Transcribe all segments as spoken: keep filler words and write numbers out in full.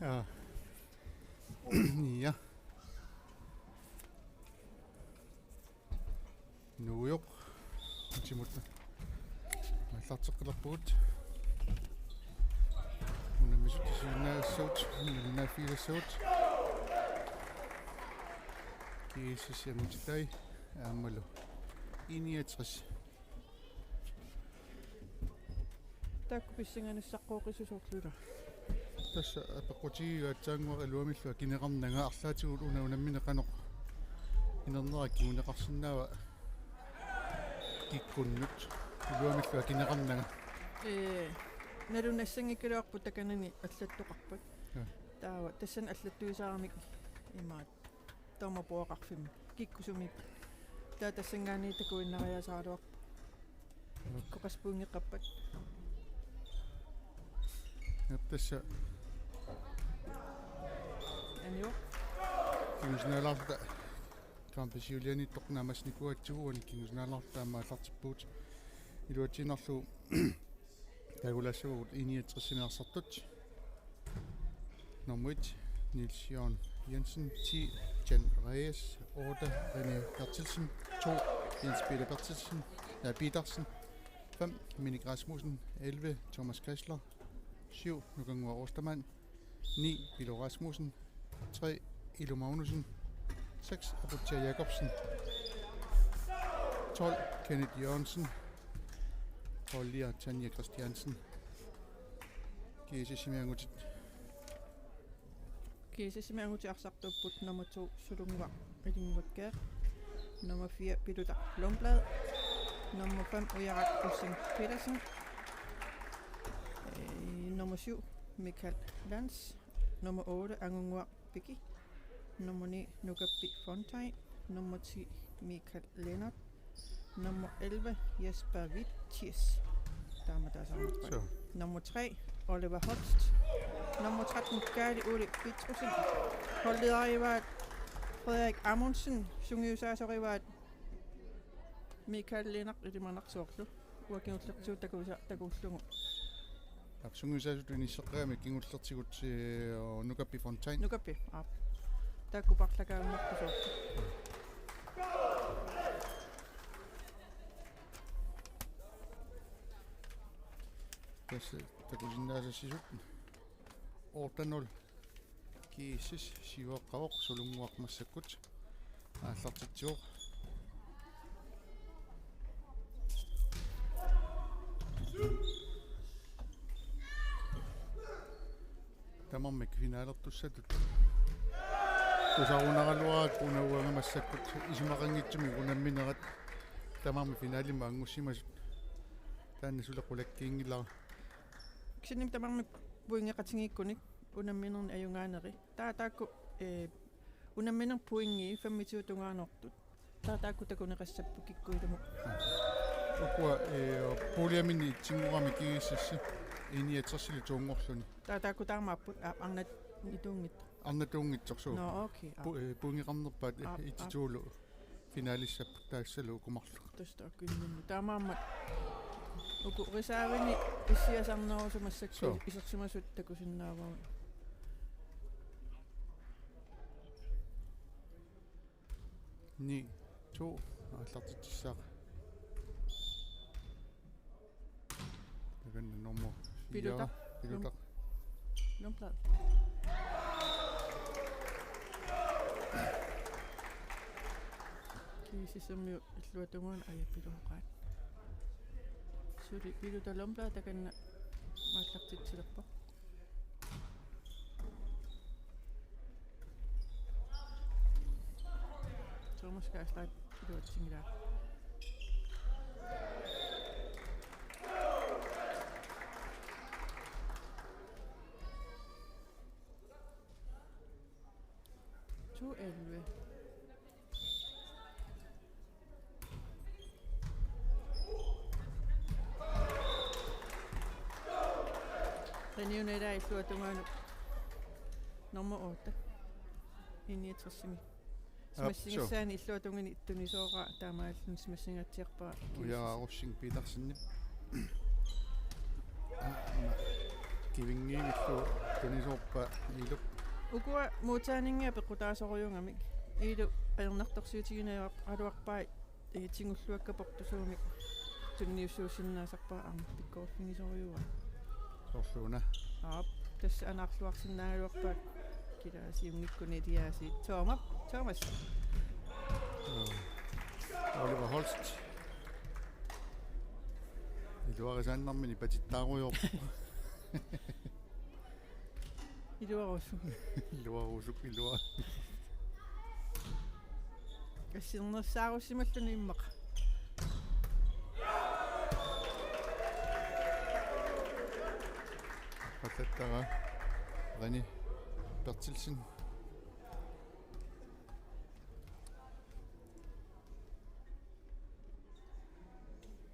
Ja. Ja. Nuujoq. Utimut. Aallarteqqilerpugut. Unammisut siunnaassuut, unamminnaavigilassuut. G S S-i angutitai aammalu I niogtres. Taakku pissanganassaqqooqisusoorlula. Tassa apeqqutigiiaatsaannguaq iluamillu akineqarnanga arlaatigut una unammineq qanoq inernera kinguneqarsinnaava kikkunnut iluamillu akineqarnanga. Ee, nalunassanngikkaluarpoq takanani allattoqarpat. Ja. Taava tassani allattuisaaramik imaat. Dommerboerarfimmi. Kikkusumi. Taava tassanngaanniit takuinnariaasaraluarpoq. Kikkoqassaq pointeqarpat. Aap, tassa. Anio. Kingusinaalaarta. Kampi siuliani toqqaannarnikuugatsigu uani kingusinaalaarta aamma aallartippugut. Iluatsiinnarlugu. Taakulaassagut I niogtres-imi arsartut. Nummer et, Niels Jørgen Jensen. Ti, Jan Reyes. Otte, René Berthelsen. To, Jens Peter Berthelsen. Ja, Petersen. Fem, Minik Rasmussen. Elleve, Thomas Kessler. Syv, Nukannguaq Ostermann. Ni, Pilo Rasmussen. Tre, Ilo Magnussen. Seks, Abutia Jacobsen. Tolv, Kenneth Jørgensen. Ollia Tanja Christiansen. G S S-imi angutit. G S S-imi angutit arsartuupput nummer to, Sulunnguaq Ilinnguakkeeraq. Nummer fire, Pilutaq Lundblad. Nummer fem, Ujarak Rosing Petersen. Øh, nummer syv, Michael Lands. Nummer otte, Angunnguaq Piki. Nummer ni, Nukappi Fontain. Nummer ti, Michael Lennert. Nummer elleve, Jesper Vittius. Taama taasarnerpaat. Så. Nummer tre, Oliver Holst. Nummer tretten, Kaali Ole Petrussen. Holdlederiuaat Frederik Amundsen. Sungiusaasoriuaat Michael Lennert ilimanarsoorlu. Uanga kingullertigut takusa-, takuullugu. Aap, sungiusaasutut inisseqqagamik kingullertigut, eh, Nukappi Fontain. Nukappi, aap. Taakku parlakaannartusoorlu. Tassa takusinnaasassisut. Otte nul. G S S siuaqqavoq, Sulunnguaq massakkut aallartitsivoq. Tamarmik finalertussatut tusarunaraluarakku una uanga massakkut isumaqanngitsumik unamminerat tamarmik finalimi angussimasut. Taanna suli qulakkiinngilara. Kisianni tamarmik pointeqatigiikkunik unamminerni ajugaaneri. Taava taakku, eh, unamminermi pointi femogtyve tungaanoortut. Taava taakku takuneqassapput kikkuilumut. Ukua, eh, puljemik itsinngorami G S S-i I niogtres-ilu tuunngorluni. Taava taakku taamaapput, aa, arnat ituunngitsoq. Arnat tuunngitsoq suu. Nå, okay, aa. Pu-, eh, pointeqarnerpaat, aa, aa, et-to-lu finalissapput taassalu uku marluk. Tassa taakku imminnut. Taamaammat uku reservini issiasarnerusut massakkut. Suu. Isersimasut takusinnaavagut. Ni to aallartitsissaaq. Takanna nummer fire. Pilutaq. Pilutaq. Lundblad. G S S-imiut illuatungaanut, aja, Pilunnguaq. Suli Pilutaq Lundblad takanna aallartitsilerpoq. Thomas Geisler iluatsinngilaa. To elleve. René Unedal illuatungaanut nummer otte. I niogtres-imi. Aap, suu. Smassigassaani illuatungani tunisooraa taamaalilluni smassigatsiarpara. Ujarak Rosing Petersenip. Aamma. Kivinngivillu tunisoorpa Iilup. Ukua modtagerningi peqqutaasorujuugamik. Iilu ajornartorsiutiginaluarpai, ee, tigulluakka portusuumik tunniussuussinnaasarpaa aamma pikkoriffigisorujuuaa. Soorluuna. Aap, tassa anaarluarsinnaagaluarpaat kilaasiunngikkunik iliaasiit. Thomas, Thomas. Joo. Oliver Holst. Iluarisaannarmini patittaarujoorpoq. Iluarusuk. Iluarusuk, iluarusuk. Assernersaarussimalluni immaqa. Arpallattarpaa René Berthelsen.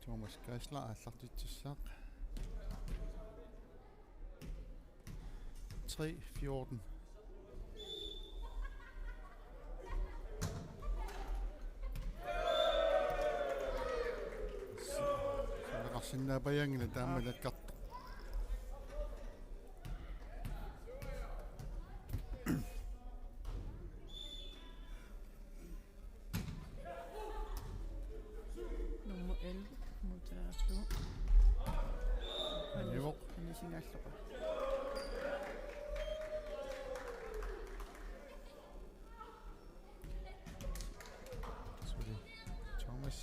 Thomas Geisler aallartitsissaaq. Tre fjorten. Suleqarsinnaapajaanngilaq taama nakkartoq. Nummer elleve, modtagerlugu. Anivoq. Anisingaallugu. Suli Thomas.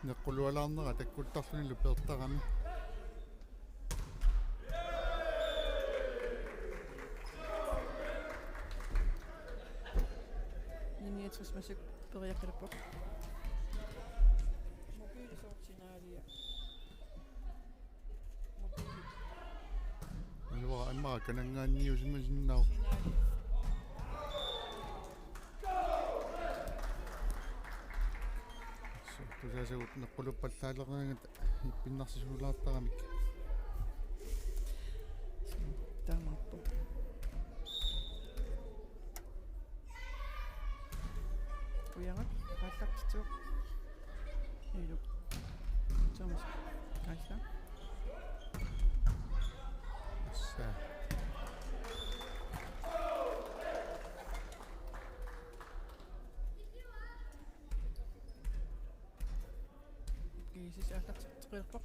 Neqqulualaarnera takkuttarlunilu peertarami. Niogtres massakkut periarfilippoq. Mobiili soorlu sinaalia. Mobiili. Iluara immaqa kananngaanniusimasinnaavoq. Sinaalia. Tusaasagut neqquluppallaalereerangata ippinnarsiulaartaramik. Taamaappoq. Ujarak aallartitsoq. Iilu. Thomas Geisler. Assa. GSS aallartitseqqilerpoq.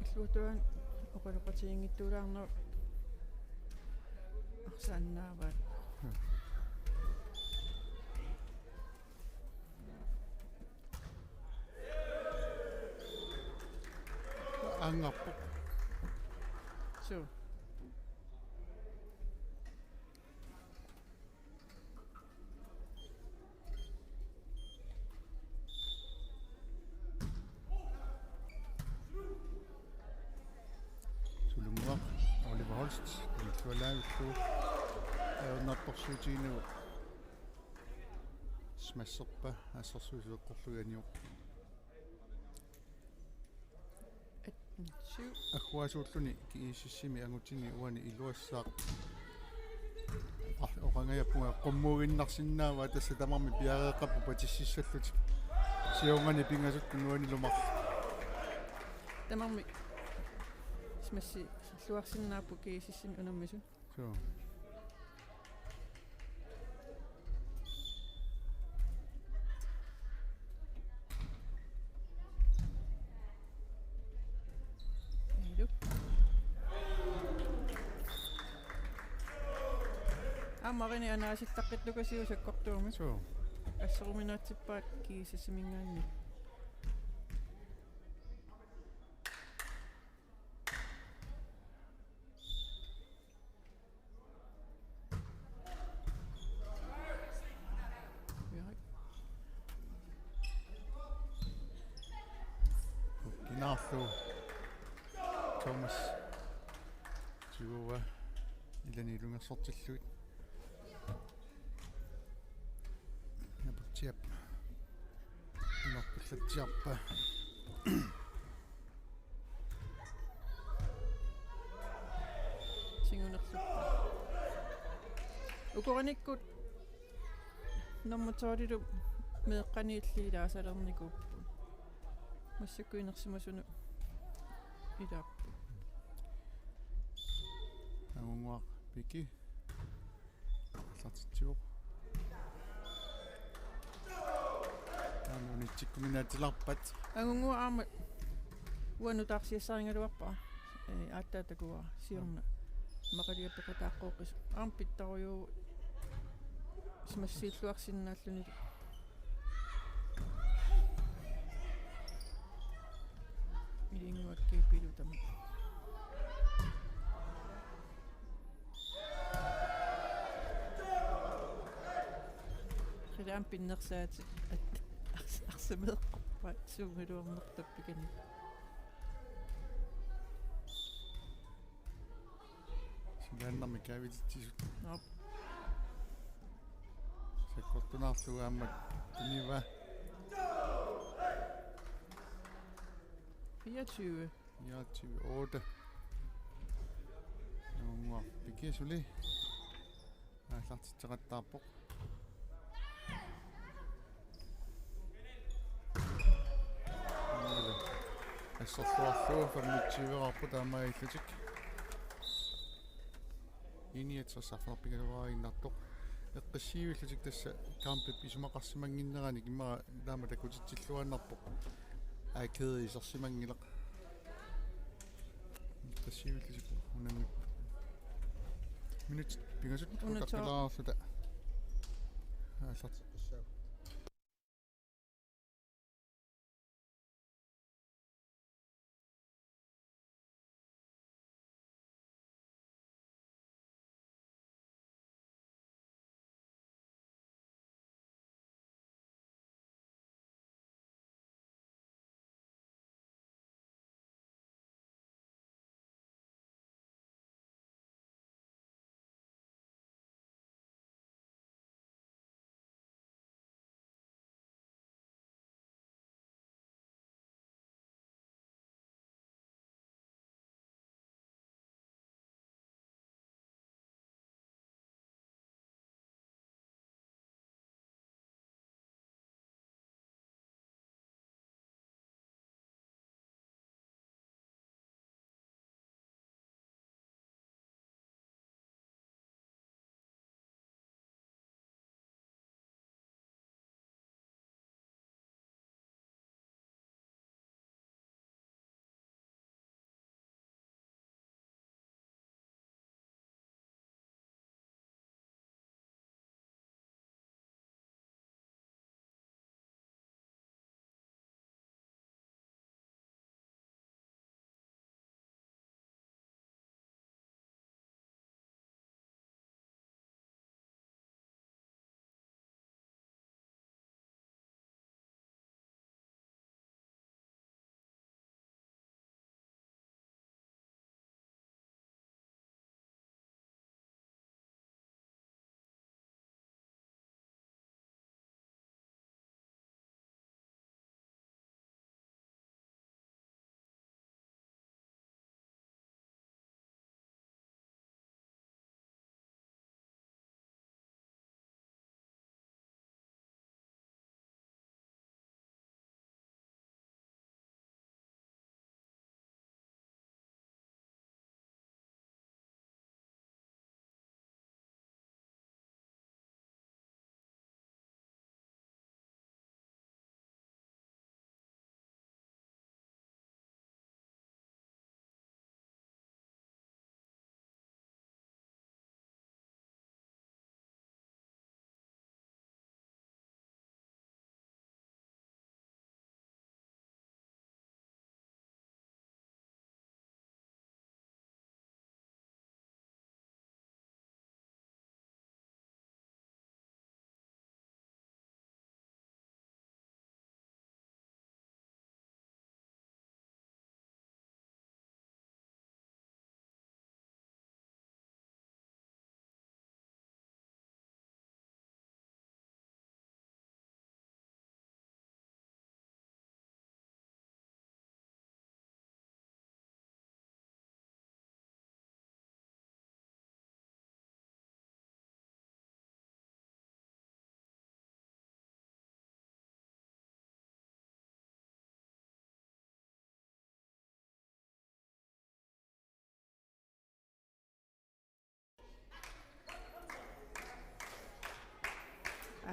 Illuatungaani oqaloqatiginngitsuulaarneq arsaannaavaat. Angarpoq. Suu. Sulunnguaq Oliver Holst, tunillualaavillugu ajornartorsiutiginagu. Smasherpa assersuisoq eqqorlugu anivoq. Syv. Agguaasuulluni GSS-imi angutini uani iluassaaq. Ah, oqangajappunga qummuinnarsinnaavaa, tassa tamarmik piareeqqapput patississallutik. Siornani pingasut uanilu marluk. Tamarmik smasherluarsinnaapput GSS-imi unammisut. Suu. Iilu. Aamma René anaasillaqqittukasiuk sakkortuumik. Suu. Assoruminaatsippaat GSS-iminngaanniit. Kinaarlu Thomas. Tiguaa ilani ilungersortillugit. Napertiap. Imarpullatsiarpa. Singunerluppa. Sakkoranikkut nummer tolvilu meeqqaniilli ilaasalernikuupput. Massakkut inersimasunut ilaapput. Angunnguaq Piki. Aallartitsivoq. Aamma unitsikkuminaatsilaarpat. Angunnguaq aamma uanga nutaarsiassarigaluarpara. Ee, aatsaat takuara siorna. Immaqaluunniit peqataaqqooqqisoq. Aamma pitsarujuk simassiilluarsinnaalluni. Ilinnguakkiipilu tama. Qilaa pinnersaatit at-, ars-, arsameeqqorpaat suugaluarnertut pikani. Silaannarmi kaavitsitsisut. Naap. Sakkortunaarlugu aamma tuniva. Fireogtyve. Fireogtyve otte. Angunnguaq Piki suli aallartitseqattaarpoq. Asserluarlugu femogtyve-raarput taamaalillutik. Ini et sassarfaqarpigaluariinnartoq. Eqqissivillutik tassa kampip isumaqarsimannginneranik immaqa taama takutitsilluaannarpoq. Aa, kæde isersimanngilaq. Eqqissivillutik unammi. Minut pingasut. Una to. Utaqqilaarusuta. Aallarteqqissaagut.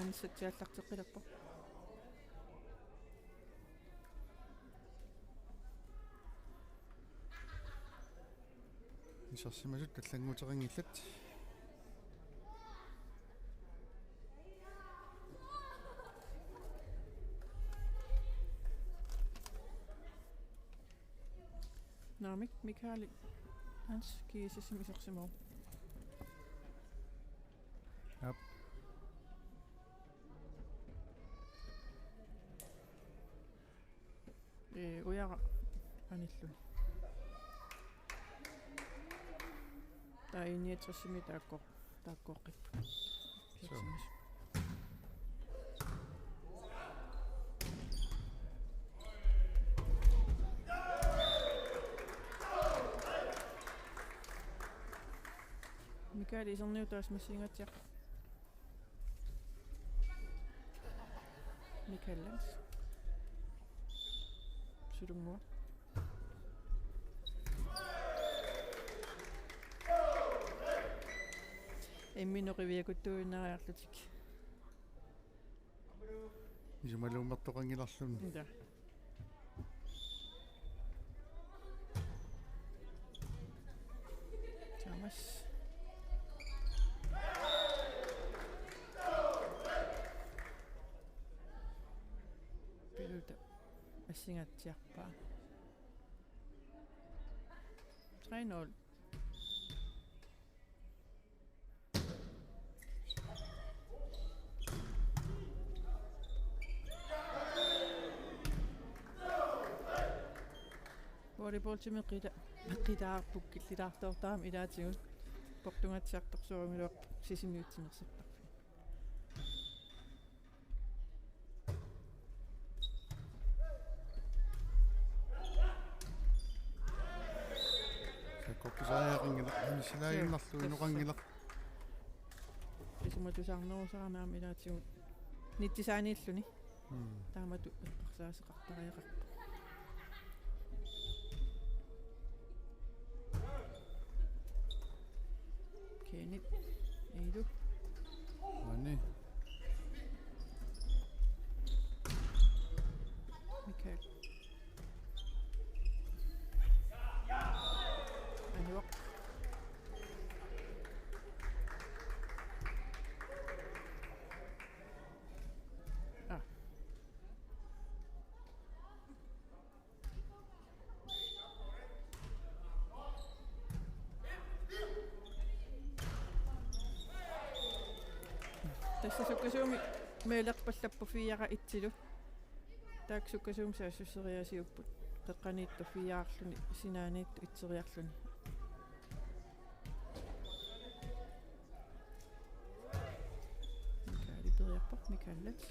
Insertiallarteqqilerpoq. Isersimasut allannguuteqanngillat. Naamik, Michael Hans G S S-imi isersimavoq. Aap. Ee, ujara anilluni. Taava I niogtresimi taakko-, taakkooqqipput. Suu. Michael iserniutaasimassingatsiaq. Michael Lenz. Sulunnguaq. Imminut qiviakuttuinnariarlutik. Isumaluummertoqanngilarluni. Ila. Thomas. Piluta assingatsiarpaa. Tre nul. Volleyballtimi qita-, qitaarput killilaartoortarami ilaatigut portungatsiartorsuugaluarpoq Sisimiut timersortarfiit. Sakkortusariaqanngilaq, inissinnaaginnarlugu inoqanngilaq. Isumatusaarnerusarami aamma ilaatigut nitsisaaniilluni. Mm. Taamatut eqqarsaaseqartariaqarpoq. Kenneth. Eilu. Ani. Michael. Anuaq. Ah. Tassa sukkasuumik meelerpallapput fire etsilu. Taakku sukkasuumik saassusseriaasiupput. Qeqqaniittoq firearluni, sinaaniittoq etseriarluni. Michael periarpoq, Michael Leth.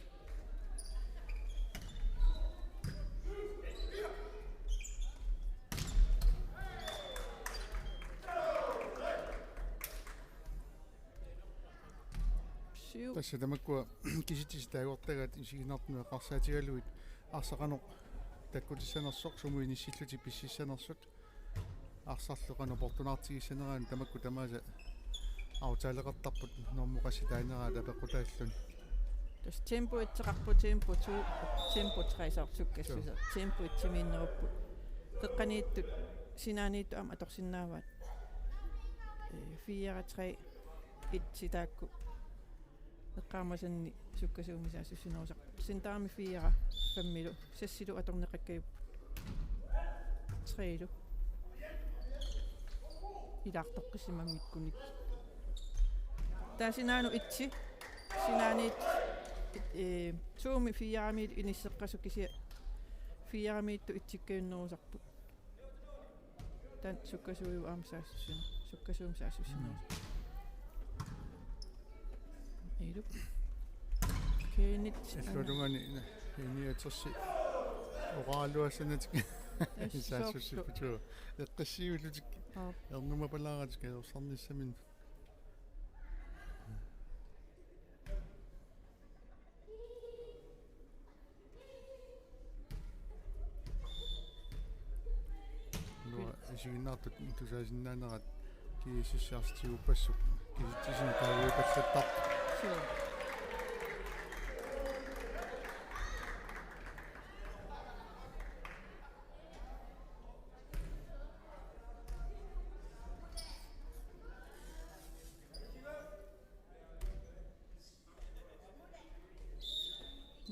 Syv. Tassa tamakkua kisitsisit taagortagaat isiginnaartunut eqqarsaatigalugit arsaq qanoq takkutissanersoq, sumut inissillutik pississanersut. Arsarlu qanoq portunaartigissanerani tamakku tamaasa aftaleqartarput normu qassitaaneraat apeqqutaalluni. Tassa tempo etseqarpoq, tempo to, tempo tre, soorlu sukkassuseq. Joo. Tempo etsimiinnerupput. Qeqqaniittut, sinaaniittut aamma atorsinnaavaat. Ee, fire, tre, et taakku. Eqqaamasanni sukkasuumik saassussinerusarput. Centerimi fire, femmilu, seksilu atorneqakkajupput. Trelu. Ilaartoqqissimanngikkunik. Taava sinaanut etsi. Sinaaniit, ee, tomi firemiit inisseqqasoq kisianni firemiittut etsikkajunnerusarput. Taanna sukkasuujuvoq aamma saassussineq. Sukkasuumik saassussineq. Mm. Ilup. Kenneth. Illuatungaani I niogtres oqaraluassanatik. Yes, saassussipput. Eqqissiiullutik. Aap. Ernumapalaaratik kajorsarnissaminnik. Uanga isiginnaartut tusaasinnaanerat G S S-ip arsaq tiguppassuk kisitsisinut kaaviupallattarpoq. Suu.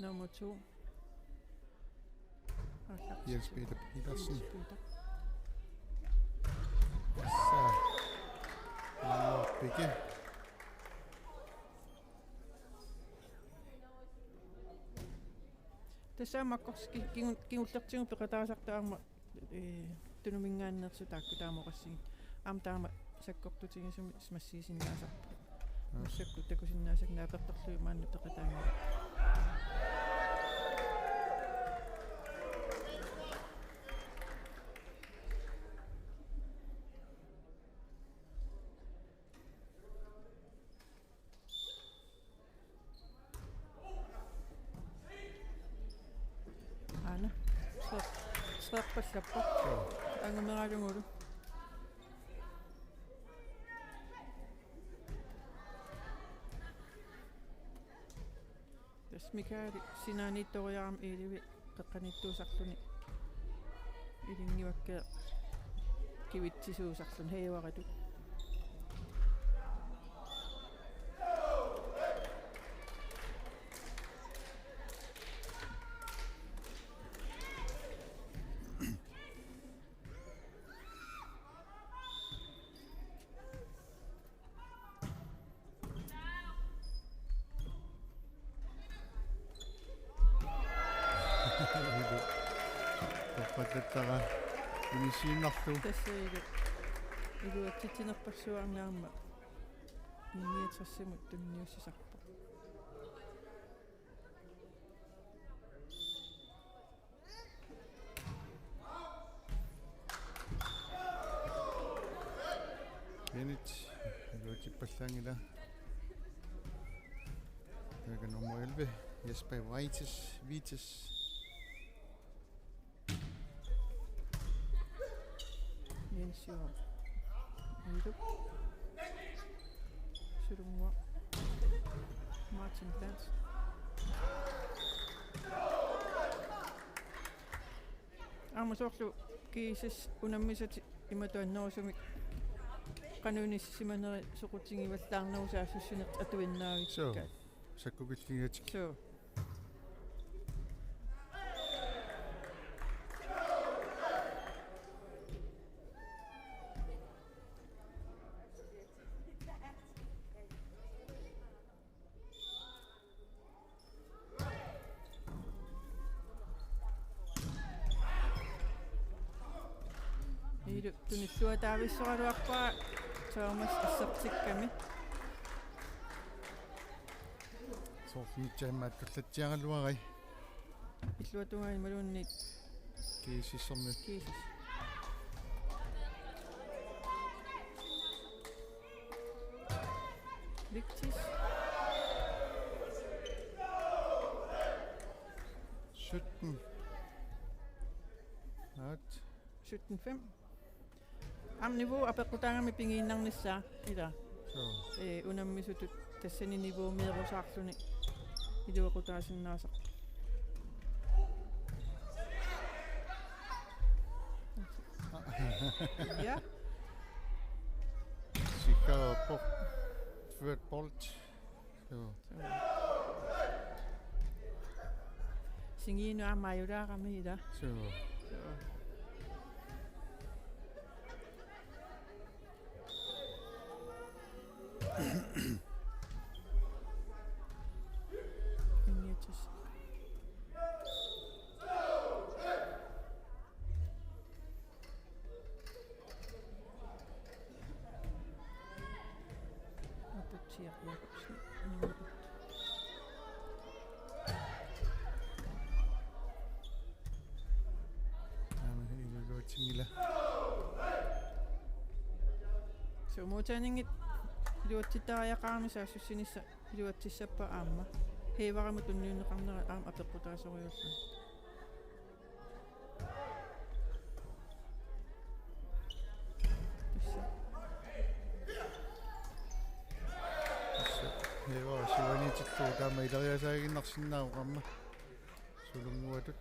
Nummer to. Jens Peter Petersen. Jens Peter. Tassa. Nuuppiki. Tassa aamma akkorsi-, ki-, kingu-, kingullertigut peqataasartut aamma, ee, Tunuminngaanneersut taakku taama oqassigik. Aamma taama sakkortutigisumik massiisinnaasarput. Massakkut takusinnaasakka apertorlugit maanna peqataanngilaq. Aana. Tre-, treerpallappoq. Angumeralugulu. Tassa Mikael sinaaniittoriarami Iilivi qeqqaniittuusarluni ilinngivakka kivitsisuusarluni heevaratut. Torpattattara inissiinnarlugu. Tassa ilu-, iluatsitsinerpassuarnaarma niogtresimut tunniussisarpoq. Kenneth, iluatsippallaanngilaq. Taava nummer elleve, Jesper Vitis, Vitis. Jens Jørgen. Uilup. Sulunnguaq. Martin Dansk. Aamma soorlu G S S unammisat imatut annerusumik qanoq inissisimaneri soqutigivallaarnerusaat saassussineq atuinnaavikkaat. Suu. Sakkukilligatik. Suu. Ilu tunilluataavissoraluarpara Thomas assertikkami. Soorlu nutsaammat tullatsiaraluarai. Illuatungaa imaluunniit. G S S-ermiut. G S S. Vigtis. Sytten. Aat. Sytten fem. Aamma niveau apeqqutaagami pigiinnarnissaa ila. Suu. Ee, unammisutut tassani niveaumeerusaarluni iluaqutaasinnaasarpoq. Ja. Sikkerpoq. Ført bold. Suu. Singiinnut aamma ajulaarami ila. Suu. Suu. Ingiatis. Aputsiaq Jakobsen. Aamma iluatsinngilaq. Suu, modtagningi iluatsittariaqarami saassussinissaq iluatsissappaa aamma. Heevaramut tunniunneqarnera aamma apeqqutaasorujuulluni. Tassa. Tassa. Heevara syvoghalvfems taama ileriaasaaginnarsinnaavoq aamma. Sulunnguatut.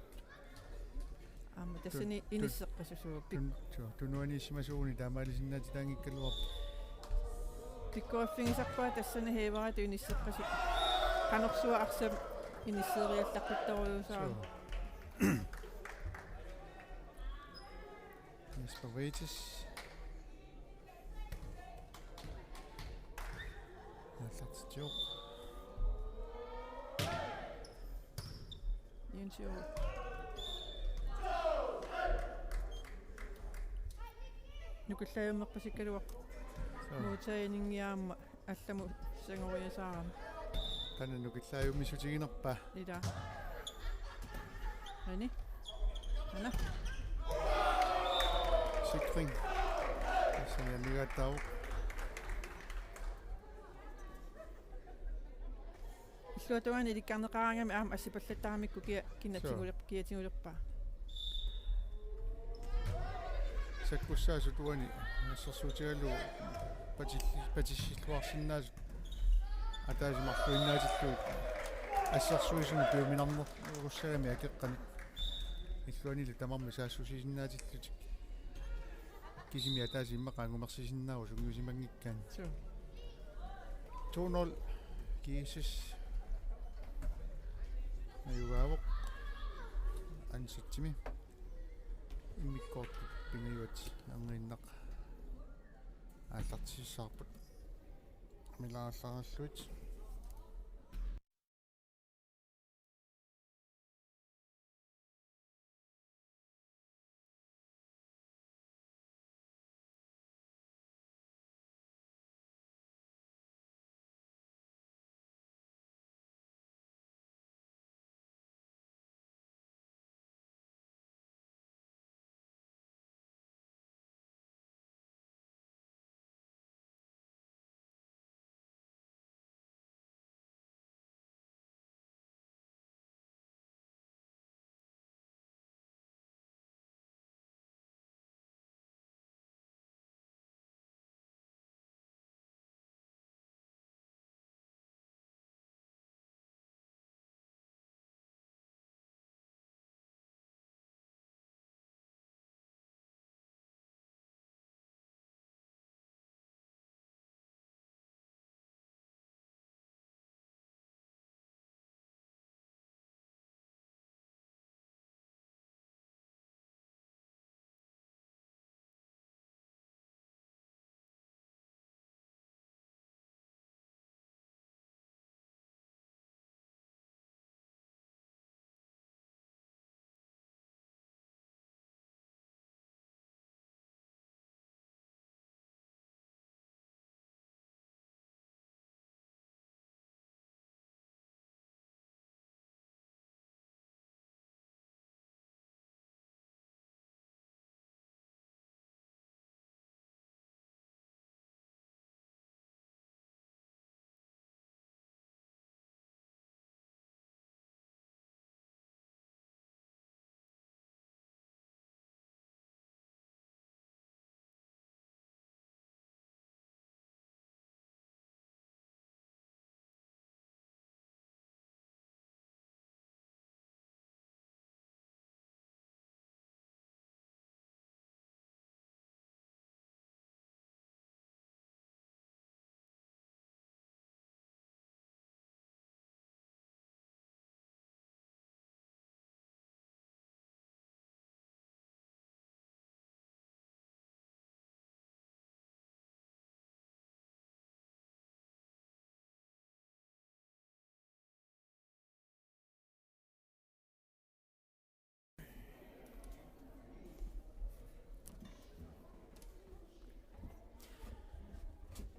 Aamma tassani tun-, tun-, inisseqqasusuuppik. Tun-, suu, tunuaniissimasuuguni taamaalisinnaatitaanngikkaluarpoq. Pikkoriffigisarpara tassani heevaratut inisseqqasut. Qanorsuaq arsap Inisseriallaqqittorujuusaa. Suu. Jesper Vetis. Aallartitsivoq. Jens Jørgen. Nukillaajummerpasikkaluaq. Suu. Nuutsaaninngiaamma allamut sangoriasaarami. Taanna nukillaajummiutiginerpa? Ila. Ani? Ana? Sikring. Saniamigaataavoq. Illuatungaani ilikkarneqaraangami aamma assipallattaramikkit kia-, kina Suu. tiguler-, kia tigulerpaa. Sakkussaasut uani assersuutigalugu patilli-, patissilluarsinnaasut ataaseq marluinnaatillugit assersuisumik piuminarnerussagami akeqqanik illuanili tamarmik saassussisinnaatillugit. Kisimi ataaseq immaqa angumersisinnaavoq sungiusimanngikkaanni. Suu. To nul. G S S. Ajugaavoq. Ansatsimi. Immikkoortut pingajuat angiinnaq aallartissavarput. Milaarallarallugit.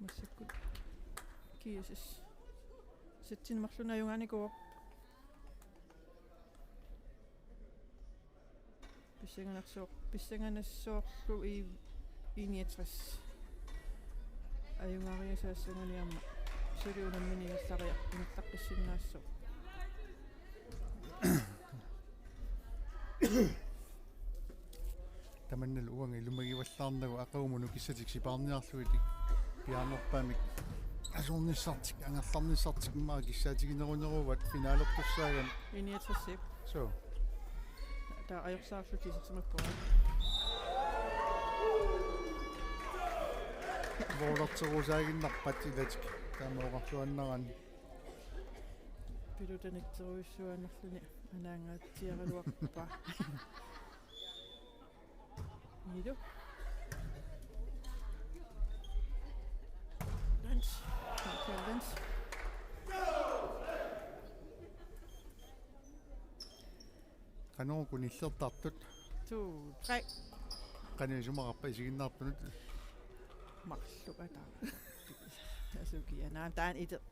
Massakkut G S S. Settinik marlunnik ajugaanikuuvoq. Pissanganassaaq, pissanganassaarlu i-, I niogtres. Ajugaariasaassannguni aamma. Suli unammineq ingerlariaq, ingerlaqqissinnaassooq. Tamannalu uanga ilumagivallaarnagu aqagumut nukissatik sipaarniarlugit piaarnerpaamik asornissartik, angerlarnissartik immaqa kissaatigineruneruvaat finalertussaagami. I niogtres-ip. Suu. Taava ajorsaarlutik isersimappunga. Voolerterusaaginnarpat ilatik taama oqarluannarani. Pilutanitserujussuanerluni anaangaatsiaraluarpaa. Ilu. Dans. Michael Dans. Qanoq uku nillertartut? To, tre. Qanoq isumaqarpa isiginnaartunut? Marluk ataa. Asukiaq. Naamik, taanna ite-,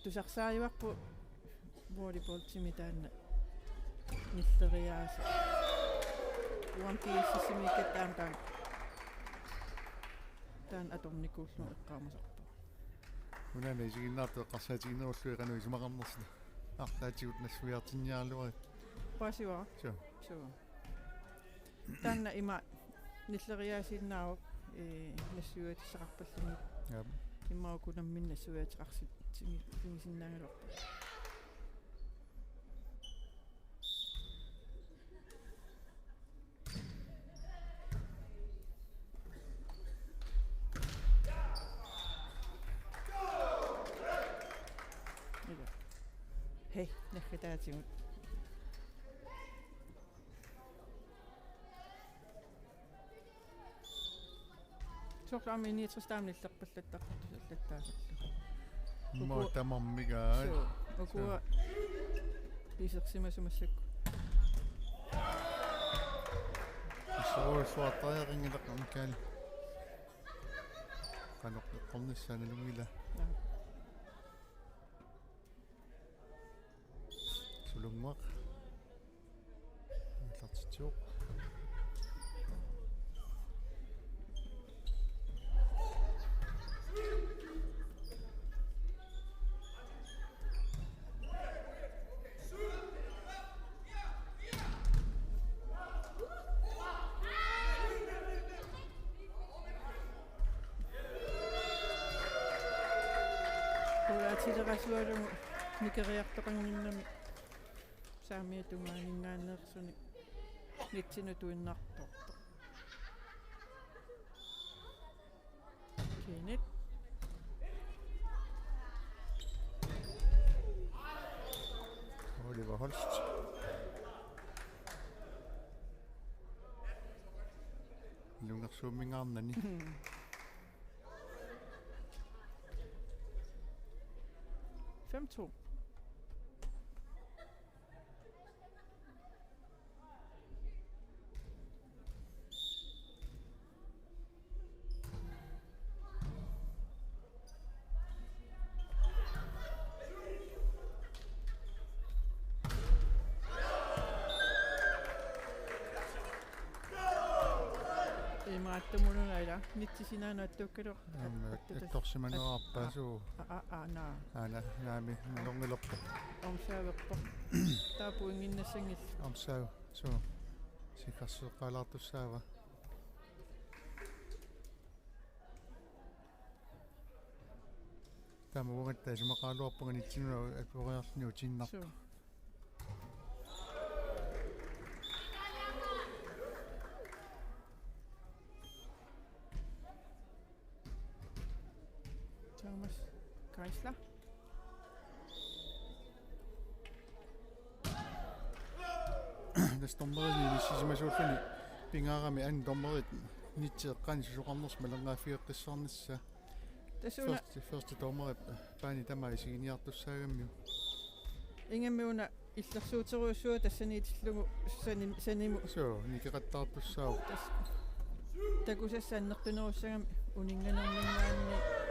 tusarsaajuarput volleyballtimi taanna nilleriaaseq. Uanga GSS-imiikkatta aamma taanna, taanna atornikuullugu eqqaamasarpunga. Unaana isiginnaartut eqqarsaatiginerullugu qanoq isumaqarnersut. Arlaatigut nassuiartinniaraluarit. Paasivara? Suu. Suu. Taanna ima nilleriaasiinnaavoq, ee, nassuiaatissaqarpalluni. Jaa. Immaqa uku nammineq nassuiaateqarsi-, tigi-, tigisinnaagaluarput. Ila. Hej, naggataatigut. Soorlu aamma I niogtres taama nillerpallattartut allattaasorlu. Immaqa uku-, tamarmik aat. Suu, ukua. Suu. Isersimasut massakkut. Isserujussuartariaqanngilaq aamma Mikael. Qanoq eqqornissaa nalunngilaq. Jaa. Sulunnguaq. Aallartitsivoq. Qulaatilerasualugu nikeriartoqannginnami saamiata tungaaninngaanneersunik nitsinut tuinnartortoq. Kenneth. Oliver Holst. Ilungersuummingaarnani. Fem to. Imaattumuluna ila nitsisinaanut attuukkaluartoq. Aamma, attuutas-, attorsimanerarpaa, at-, suu. A, a, a, naa. Aana, naamik, nalornilerpoq. Omsaaverpoq. Taava pointinnassanngillat. Omsaav, suu. Sikkarseqqaalaartussaava. Taama uangattaaq isumaqaraluarpunga nitsinut atugeriarluni utiinnartoq. Suu. Thomas Geisler. Tassa dommerit inissisimasuulluni pingaarami, anden dommerit nitsi eqqaani susoqarnersoq malinnaaffigeqqissaarnissaa. Tassa una første, første dommerip paani tamaat isiginiartussaagamiuk. Ingammik una illersuuterujussuaq tassaniitillugu sanim-, sanimut. Suu, nikeqattaartussaavoq. Tassa. Takusassat annertunerussagami uninnganermiingaanniit.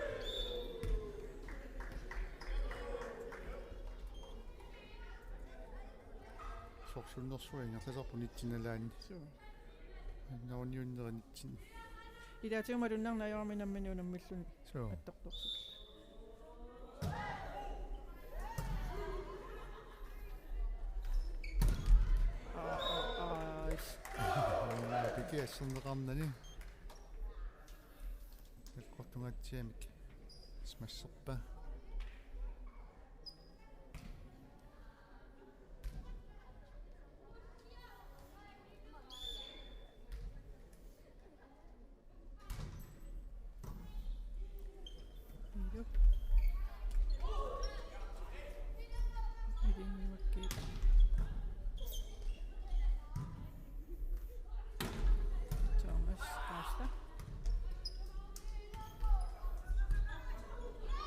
Sorsunnersuaq ingerlasarpoq nitsinalaanni. Suu. Nauniunneri nitsin. Ilaatigut malunnarneq ajorami nammineq unammilluni. Suu. Attortorsuulluni. Aa, aa, aa, is. Piki asserneqarnani. Eqqortungaatsiamik. Smasherpaa.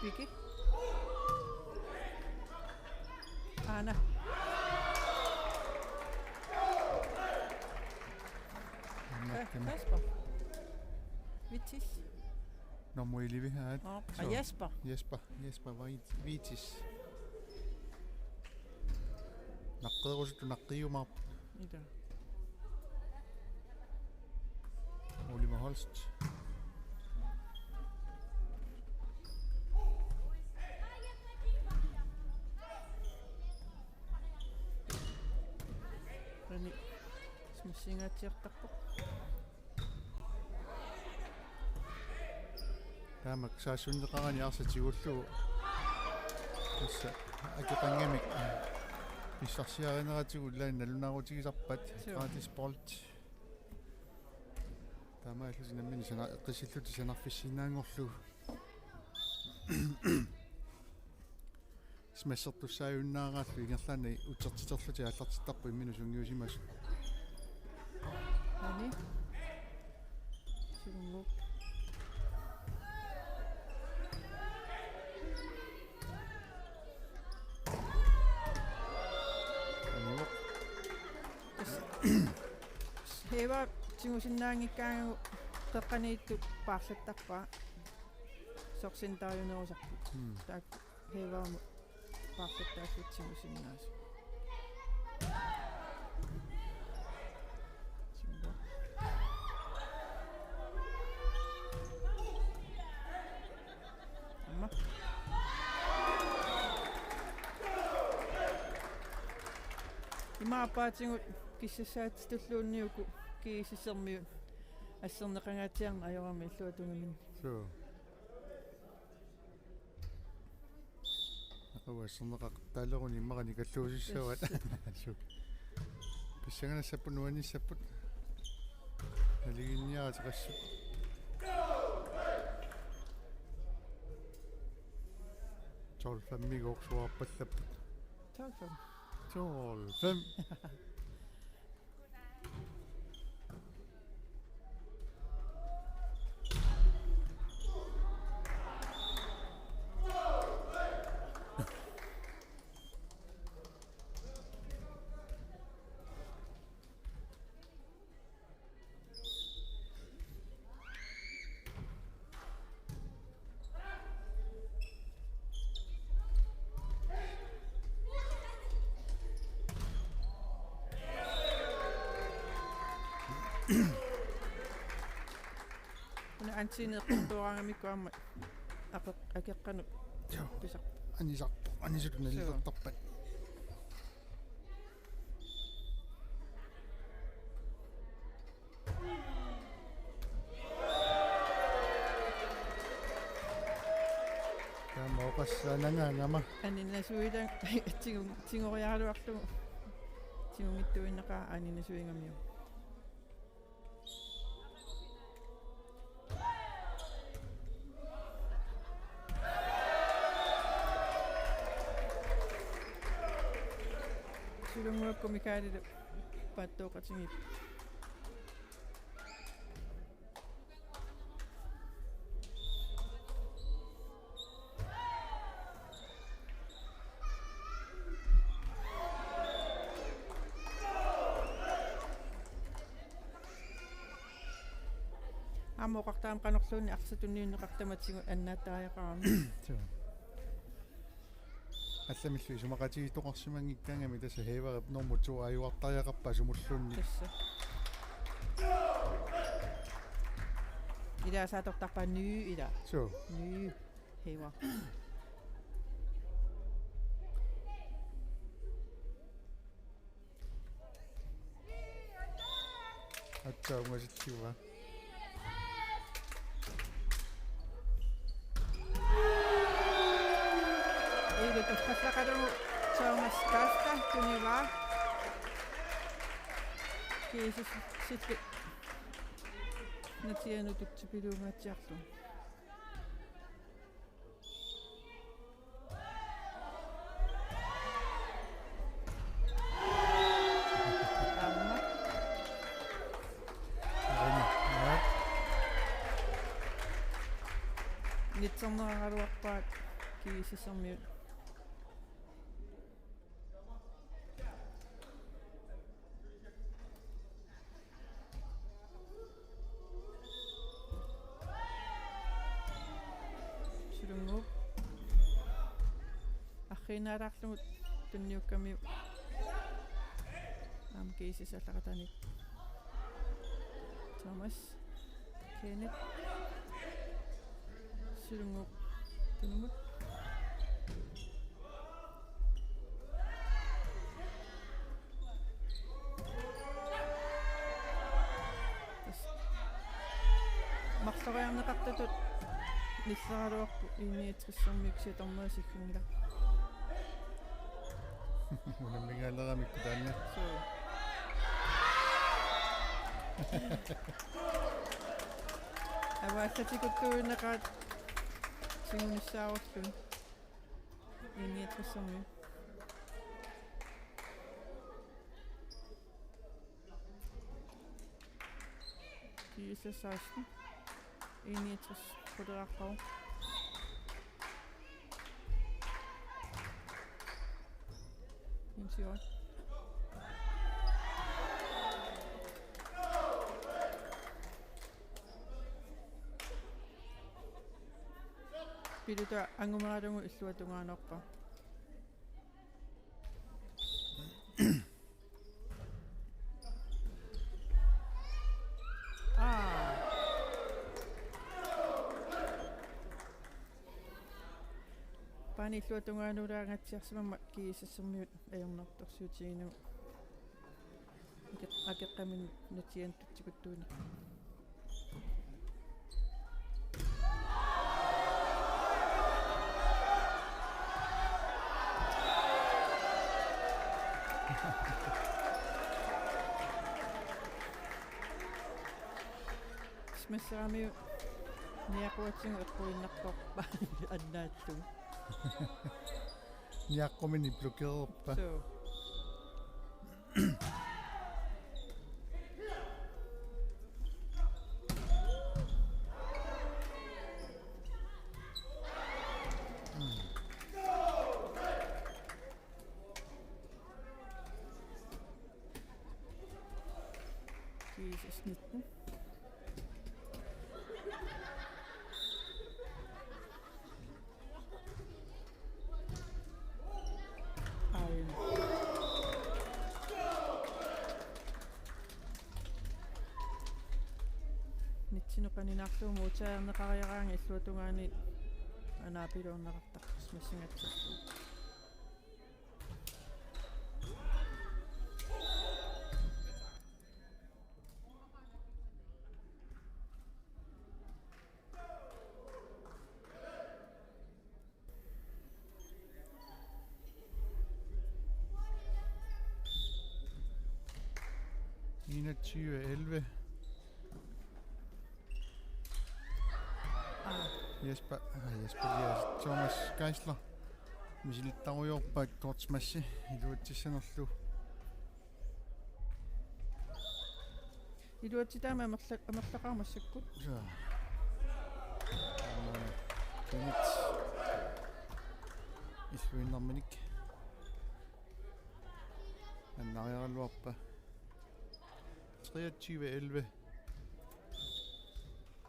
Vicky. Aana. Aana. Kasper. Vitsis. Nummer elleve her. Nå, og Jesper. Jesper. Jesper Veit-, Vitis. Naqqiirusuttut naqqiiumaarput. Ida. Oliver Holst. Rene. Smashingaatsiartarpoq. Taamak saassunneqarani arsaq tigullugu. Tassa akeqangamik pissarsiarineratigut ilaanni nalunaarutigisarpat. Suu. Gratis bold. Taamaallutik nammineq sana-, eqqissillutik sanarfissinnaanngorlugu. Smashertussaajunnaaraallu ingerlaannaq utertiterlutik aallartittarput imminut sungiusimasut. Ani. Siumut. Anivoq. Tassa. Heva tigusinnaanngikkaangatta qeqqaniittut paarlattarpaa. Sorsintaajunnerusaarput. Hmm. Taakku Hevaamut paarlattaarlutik tigusinnaasut. Siumut. Aamma. Ima aappaatigut kissassaatsitulluunniit uku G S S-ermiut asserneqangaatsiarneq ajorami illuatungaminni. Suu. Aqagu asserneqartaaleruni immaqa nikalluusussavat. Yes. Suu. Pissanganassapput nuannissapput. Nalinginniarit qassut. Tolv fem-igooq suaarpallapput. Tolv fem. Tolv fem. Una antiini eqqortooraangamikku aamma apeq-, akeqqanut. Joo. Pisaq. Anisarpoq, anisutut nalilertarpat. Taama oqassaanangaangama. Aninasuilang tigu-, tigoriaraluarlugu. Tigunngittuinnaqaaq aninasuingamiuk. Sulunnguakku Mikaelilu paattooqatigiipput. Aamma oqartarama qanorluunniit arsaq tunniunneqartama tigut annaattariaqarami. Suu. Allamillu isumaqatigiittoqarsimanngikkaangami tassa Hevaap nummer to ajuartariaqarpaa sumulluunniit. Tassa. Ilaasaartortarpaa ny ila. Suu. Ny. Heva. Aatsaat ungasillivaa. Ilu toqqassaqalugu Thomas Kasta tunivaa. G S S-illu natianut tutsipiluungaatsiarlugu. Aamma. Aamma. Nitserneraraluarpaat GSS-ermiut. Sulunnguup. Arriinnaalaarlugu tunniukkamiuk. Aamma GSS aallaqataaniippoq. Thomas. Kenneth. Sulunnguup tunumut. Tassa marloriarneqartutut nilleraluarpoq I niogtressermiut, kisianni dommeri sikkanngilaq. Unammigaaleramikku taanna. Suu. Avaallatikuttuinnaqaat tigunissaarullugu. I niogtressermiut. GSS seksten. I niogtres på det rette. Jens Jørgen. Pilluta angumeralugu illuatungaanoorpoq. Aa. Paani illuatungaanuulaangatsiarsimammat GSS-ermiut ajornartorsiutiginagu. Ake-, akeqqaminut natianut tikuttuineq. Smasseramiuk niaquatigut eqquinnartorpaa annaattugut. Niaqqumini blokererpa. Suu. GSS nitten. Ej. Nitsinut qaninarlugu modtagerneqariaraangat illuatungaani anaapiloorneqartarpoq smassingatserlugu. Enogtyve elleve. Jesper, ah, Jesper Elias, Thomas Geisler. Misilittarujoorpaat kort smashi iluatsissanerlu. Iluatsitaama amerla-, amerlaqarumassakkut. Suu. Kenneth. Illuinnarminik. Annariaraluarpa. Treogtyve elleve.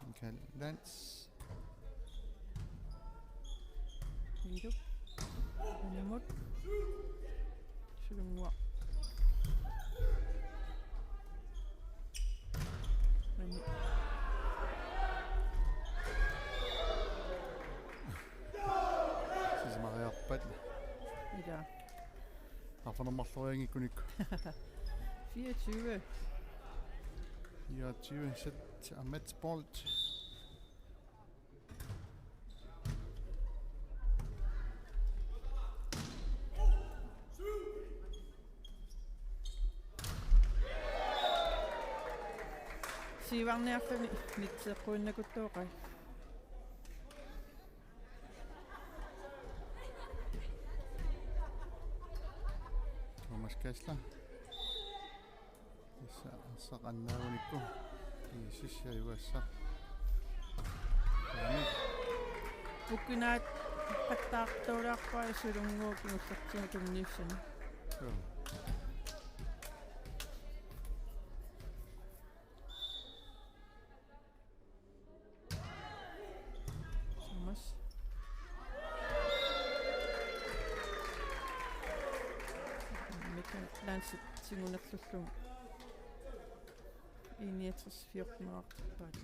Michael Lantz. Ilu. Animut. Sulunnguaq. Ani. Sisamariarpat. Ila. Arfineq-marlorianngikkunikku. Fireogtyve. Fireogtyve, sæt Ahmed Bolt. Siuarniarluni nitseqquinnakuttuuqai. Thomas Geisler. Tassa arsaq annaagunikku. GSS ajugassaq. Aamma. Pukkinaat Qattaartuulaarpaa sulunnguup kingullertigut tunniussani. Joo. Thomas. Mika Lansit singunerlullugu. Enogtres fjorten-eqarpaat.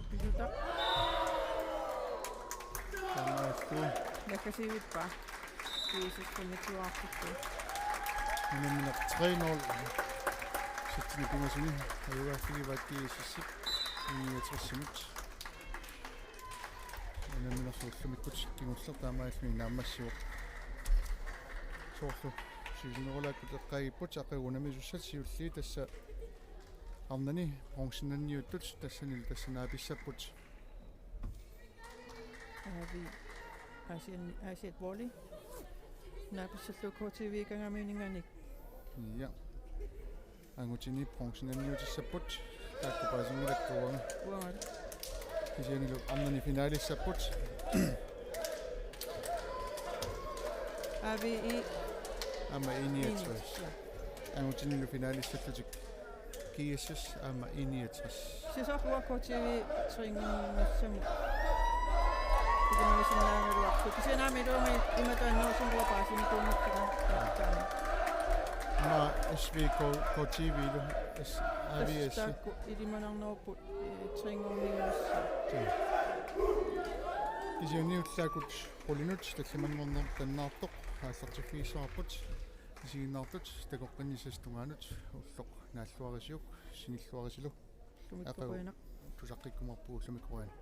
Pisutaq. Taamaattoq. Nakkasiivippaa. G S S femogtyve-arpittu. Unammineq tre nul. Sættini pingasuni. Ajugaaffigivaat G S S-ip. Enogtres-imut. Unamminerlu ullumikkut kingulleq taamaalilluni naammassivoq. Soorlu sivisunerulaakkut eqqaagipput aqagu unammissussat siulliit tassa arnani bronzenniuttut tassanilu tassa naapissapput. Aavi Asian, Asiat Volley. Naapissallugu K T V-kangamiuninngaanniit. Ja. Angutini bronzenniutissapput. Taakku paasinngilakkit uanga. Uanga. Kisiannilu arnani finalissapput. Aavi I. Aamma enogtres. Ja. Angutinilu finalissallutik G S S aamma enogtres. Sisorpua K T V tringussami. Ilimagisinnaaneruarput. Kisianni aamma iluamik imatut annerusumik paasinikuunngikkutta. Aamma S V K, K T V-lu S A V S. Tassa taakku ilimanarnerupput, eh, tringuunniussaq. Kisianni ullaakkut qulinut tallimanngorneq taannaartoq aallartiffigissavarput. Isiginnaartut takoqqinnissaat tungaanut ulloq naalluarisiuk sinilluarisilu. Ullumikkut aqagu qujanaq. Tusaqqikkumaarpugut ullumikkut qujanaq.